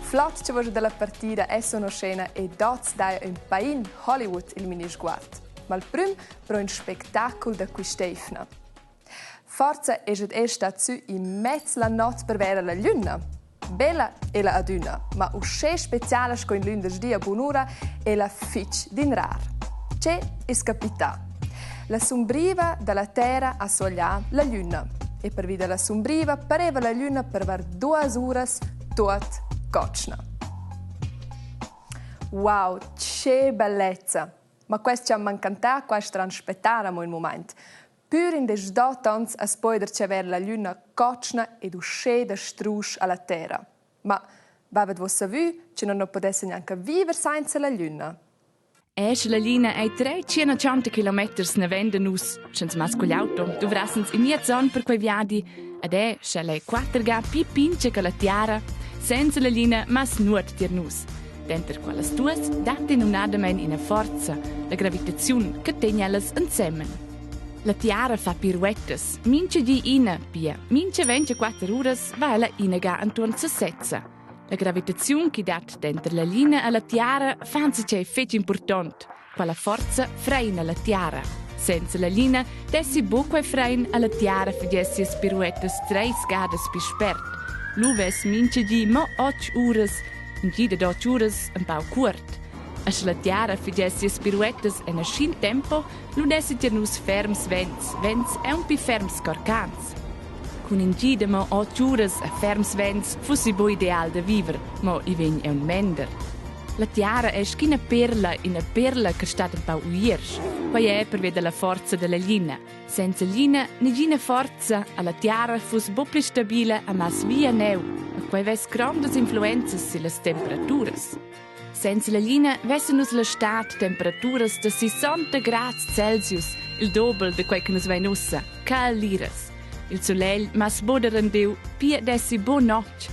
Flot che voja dalla partida è sono scena e dots daja ün pain Hollywood il minisguard. Ma il prüm pro ün spectacul da quist'eivna. Forza es ed es stat sü immez la not per verer la glüna. Bella è la adüna, ma uschè speciala sco in lündeschdi a bunura è la fich d'inrar. Che es capità? La sumbriva da la terra ha soglià la glüna e pervi da la sumbriva pareva la glüna per var duas uras tuot cotschna. Wow, che bellezza! Ma quest ci ha mancantà quaist transpettar amo ün mumaint. Pür in desdot ans as poi darcheu la glüna cotschna ed uschè da strusch a la terra. Ma vavet vos savü che non no podessan gnanca viver sainza la glüna? E sche la lina ei 380 kilometers naven da nus, sch'ins mass cugl auto, duvrassens in miez onn per quei viadi, ed è, sch'ella ei quatter ga pli pintga che la tiara, senza la lina mass nuot tier nus. Denter quellas duas dat numnadamein ina forza, la gravitaziun che tegn ellas ensemen. La tiara fa piruettas, mintga di ina, pia mintga 24 uras va ella inaga entuorn sesezza. La gravitaziun che dat denter la lina e la tiara fa enzatgei fetg impurtont. Quella forza freina la tiara. Senza la lina dessi buc quei frein alla tiara fagess sias piruettas treis gadas pli spert. Lu vess mintga di mo otg uras, in di dad otg uras empau cuort. E sche la tiara fagess sias piruettas en aschin tempo, lu dessi tier nus ferms vents, vents aunc pli ferms ch'orcans. Cun in gi da mo otg uras e ferms vents fussi buc ideal da viver, mo i vegn aunc mender. La tiara è sc'ina perla, ina perla che stat empau uiersch. Quei è pervia dalla forza dalla glina. Senza glina negina forza, alla tiara fuss buc pli stabila a mass via neu, e quei vess grondas influenzas sillas temperaturas. Senza la glina vessen nus la stad temperaturas da 60 grads Celsius, il dobel da quei che nus vein ussa, caliras. Il sulegl mass buca rendiu, pia dessi buca notg.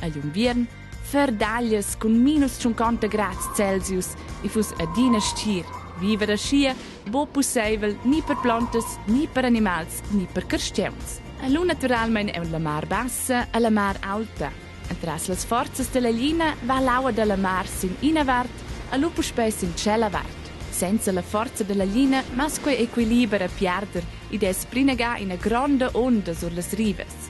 Agl unviern ferdaglias cun minus 50 grads Celsius e fuss adina stgir. Viver aschia buc pusseivel ni per plontas, ni per animals, ni per carstgauns. Lu naturalmein aunc la mar bassa e la mar aulta. Entras las forzas dalla glina va l'aua dalla mar sin ina vart e lu puspei sin tschella vart. Senza la forza dalla glina mass quei equiliber a piarder ed es plinaga ina gronda onda sur las rivas.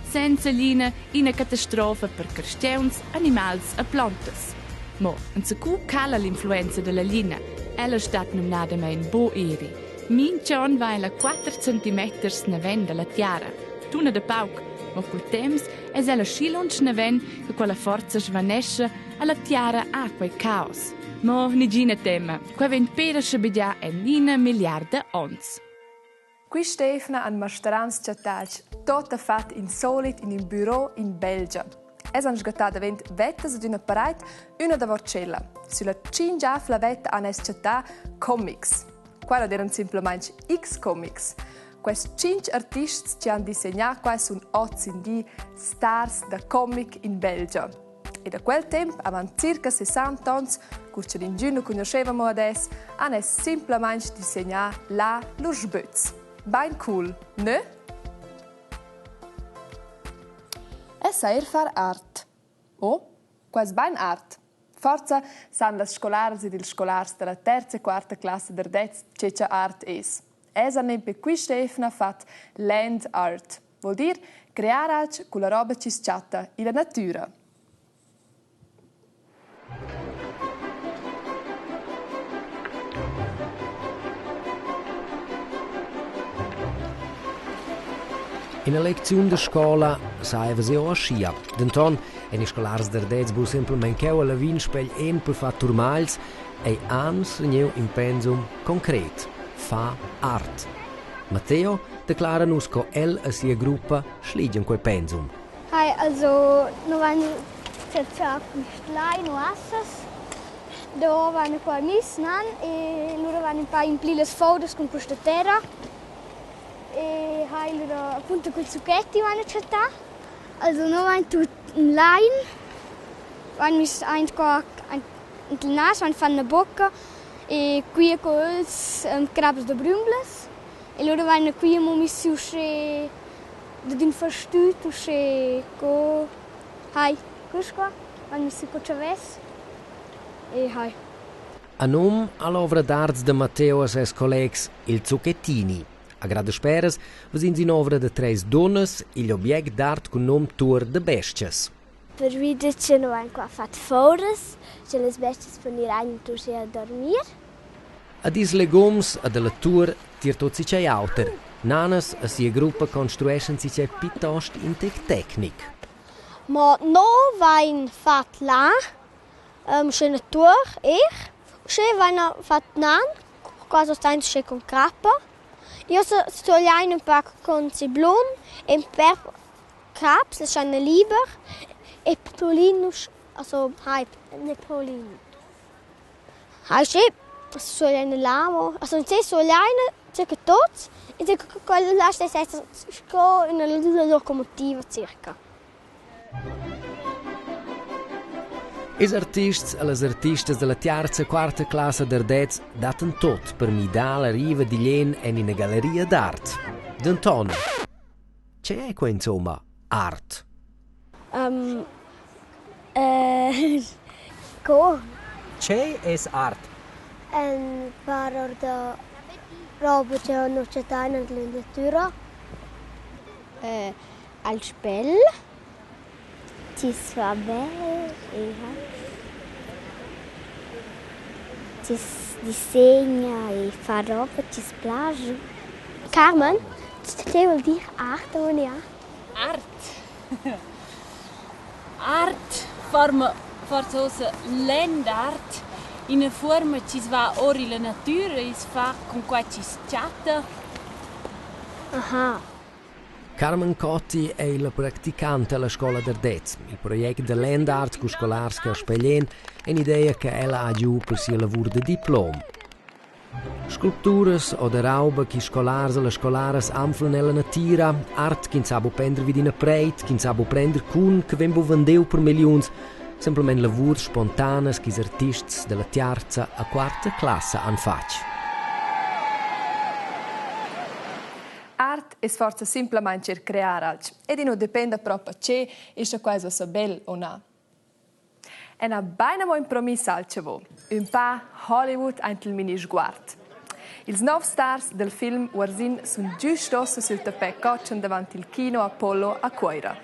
Senza glina ina catastrofa per carstgauns, animals e plontas. Mo enzacu cala l'influenza dalla glina. Ella stat numnadamein buc eri. Mintg'onn va ella 4 centimeters naven dalla tiara. Tuna da pauc, mo cul temps es ella schi lunsch naven che quella forza svanescha e la tiara ha quei caos. Mo nigina tema, quei vegn pera schabegiar en ina milliarda onns. Quist'eivna han mastrans chattà tuottafat insolit in ün büro in Belgia. Els han sgattà davent vettas ad üna paraid, üna davart tschella. Sülla tschingiafla vetta han els chattà comics. Qua eran simplamaing X-comics. Quests tschinch artists chi han dissegnà qua sun hozindi stars da comic in Belgia. E da quel temp, avant circa 60 ons, cur cha ingün nu cugnuscheva mo ad es, han els simplamaing dissegnà là lur sböz. Bain cool, ne? E sa eir far art. Oh, qua es bain art. Forsa san las scolaras ed ils scolars da la terza e quarta classa d'Ardez che cha art es. Els han nempe quista eivna fat land art, voul dir crear alch culla roba chi's chatta illa natüra. Ina lecziun da scola saeva jeu aschia. Denton ein ils scolars d'Ardez buc semplamein cheu alla vin spegl en per far turmagls, ei han vegniu in pensum concret: far art. Matteo declara nus co el e sia gruppa schligian quei pensum. Hi, also no vain cerchà quist lai nuossas. Do vaina qua miss nan e lura vain ün pa impli las foudas cun quista terra e hai lura appunto quel zucchetti vaina chattà. Also no vain tut ün lain, vain miss aint qua aint il nas, vain fat üna bocca e quia culs crabs da brünglas e lura vaina qui amo miss uschè dad ün fastüt uschè co hai quist qua. Vain miss sü co cha vess e hai. A num ha l'ovra d'arts da Matteo e ses collegs il Zucchettini. A grad dasperas ves'ins in'ovra da treis dunnas, igl object d'art cun num Tuor da bestias. Pervi da che nu vain qua fat fouras, cha las bestias pon ir aint uschè a dormir. Ad ils legums e dalla tuor tier tut tgei auter. Nanas e sia gruppa construeschan tgei piitost in tec tecnic. Ma no vain fat là uschè tuor eir. Uschè vaina fat nan, quasi stains uschè cun crappa. Io stogliain ün pac cun siblun e ün pêr craps laschaina liber e Paulin also hai ne Paulin. Hai schi, suogliaina l'amo, also insè suogliaina circa tuots e quella là stess esser sco üna locomotiva circa. Ils artists e las artistas dalla tiarza e quarta classa d'Ardez dattan tut per midar la riva digl En en ina galleria d'art. Denton, tgei ei quei insumma art? Co? Tgei es art? Ün par or da roba cha nus chattain in la natüra. Alch bel. Chi's fa bel e chi's disegna e fa roba chi's plascha. Carmen, che voul dir art avugnà? Art. Art forma forsa uossa land art, ina fuorma chi's va our illa natüra e's fa cun quai chi's chatta. Aha. Carmen Cotti ei la practicanta alla scola d'Ardez. Il project da land art cun scolars che speglien è un'idea che ella ha giu per sia lavur da diplom. Sculpturas o da rauba chi scolars e las scolaras anflan ella natira, art ch'ins sa bu prender vid ina preit, ch'ins sa bu prender cun, che vegn bu vendiu per milliuns, semplamein lavurs spontanas ch'ils artists dalla tiarza a quarta classa han fatg. Art es forsa simplamaing eir crear alch ed i nu dependa propa che e scha quai es uossa bel o na. Eu n'ha bain amo impromiss alch a vo, ün pa Hollywood aint il minisguard. Ils nouv stars del film Uorsin sun güst uossa sül tapè cotschen davant il kino Apollo a Cuoira.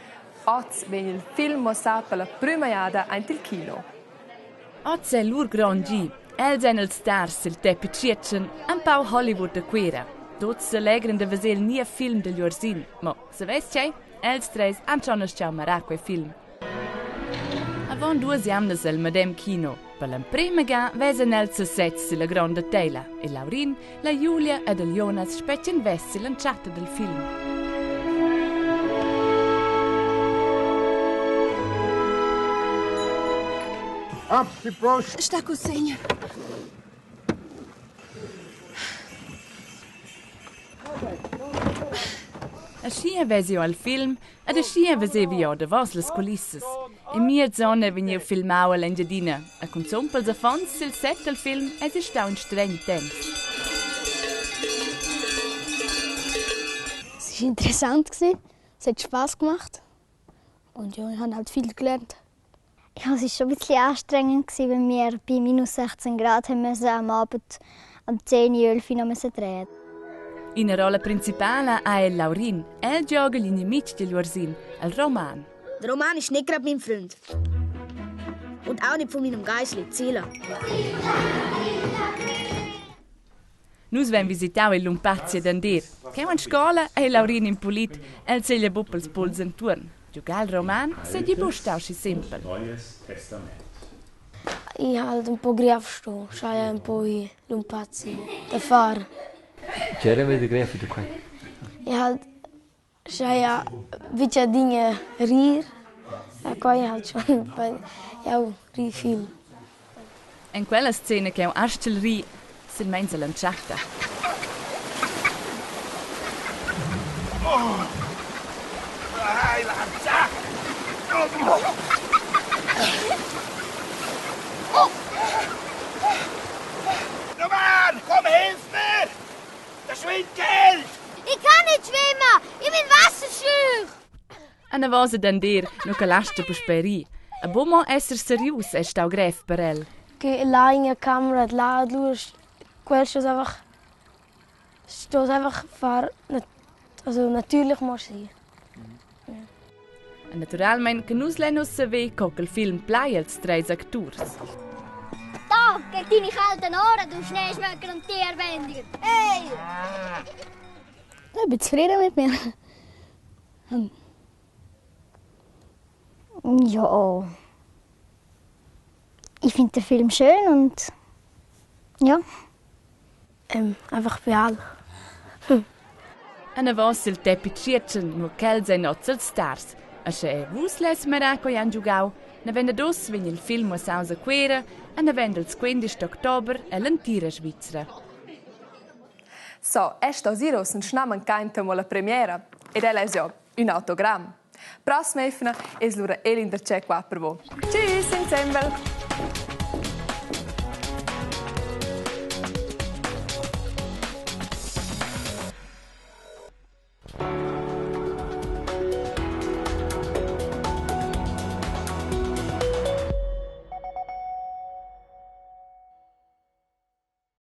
Hoz vegn il film muossà per la prüma jada aint il kino. Oz è lur grond gi. Els èn ils stars sil teppi tschiertschen, empau Hollywood da Cuera. Tuts selegran da veser il niev film digl Uorsin. Mo saveis tgei? Els treis han schon astgau marar quei film. Avon duas jamnas el medem kino. Per l'emprema ga vesan els sesez silla gronda teila e Laurin, la Julia ed il Jonas spetgan vess sill'entschatta dil film. Ab die Post! Sta cul Segner. Aschia vesi jeu il film ed aschia vesevi jeu davos las culissas. In miez onn ei vegniu filmau ell'Engiadina e cunzun pils affons sil set dal film eisi stau in stregn temps. Es war interessant gewesen. Es hat Spaß gemacht und ja, ich habe halt viel gelernt. Ja, es war schon ein bisschen anstrengend, gewesen, weil wir bei minus 16 Grad haben müssen am Abend am 10, 11 Uhr noch drehen. Ina rolla principala ha el Laurin. El gioga l'inimitg digl Uorsin, il Roman. Der Roman ist nicht gerade mein Freund. Und auch nicht von meinem Geissli, Zila. Nus vein visitau il lumpazia d'Andeer. Cheu en scola ei Laurin in pulit, el seglia buc pels puls entuorn. Giugar il roman seigi buc stau schi sempel. Ich halt un po grev sto, schai un po lumpazzi da far. C'era vede grev da quai? Ich halt schai vicia adina rir, e quai halt schon, jau ri viel. En quella scena ch'jeu astgel rir, silmeins ell'entschatta. Roman, komm, hilf mir! Da schwimmt Geld! Ich kann nicht schwimmen, ich bin wasserscheu! Anavos ad Andeer, nu che l'astga puspei rir. A buc mo esser serius ei stau grev per el. Che là in camera, là lura quels einfach Stoss einfach far also natürlich musst sein. E naturalmein che nus lein uss saver co ch'el film plai als treis acturs. Da, gegen deine kalten Ohren, du Schneeschmöcker und Tierbändiger. Hey! Ich bin zufrieden mit mir. Ja. Ich finde den Film schön und ja. Ähm, einfach beal. Anavos il teppi tschietschen, nua ch'els ein oz els stars. E sche er vus less mirar co ei han giugau, naven dad uss vegn il film muossaus a Cuera e naven dals 15 d'october ell'entira Svizra. So, è sto Zero sun schnà mancainta mo la premiera ed ella es jo ün autogram. Prossima eivna es lura el in darcheu qua per vo. Tschüss insembel!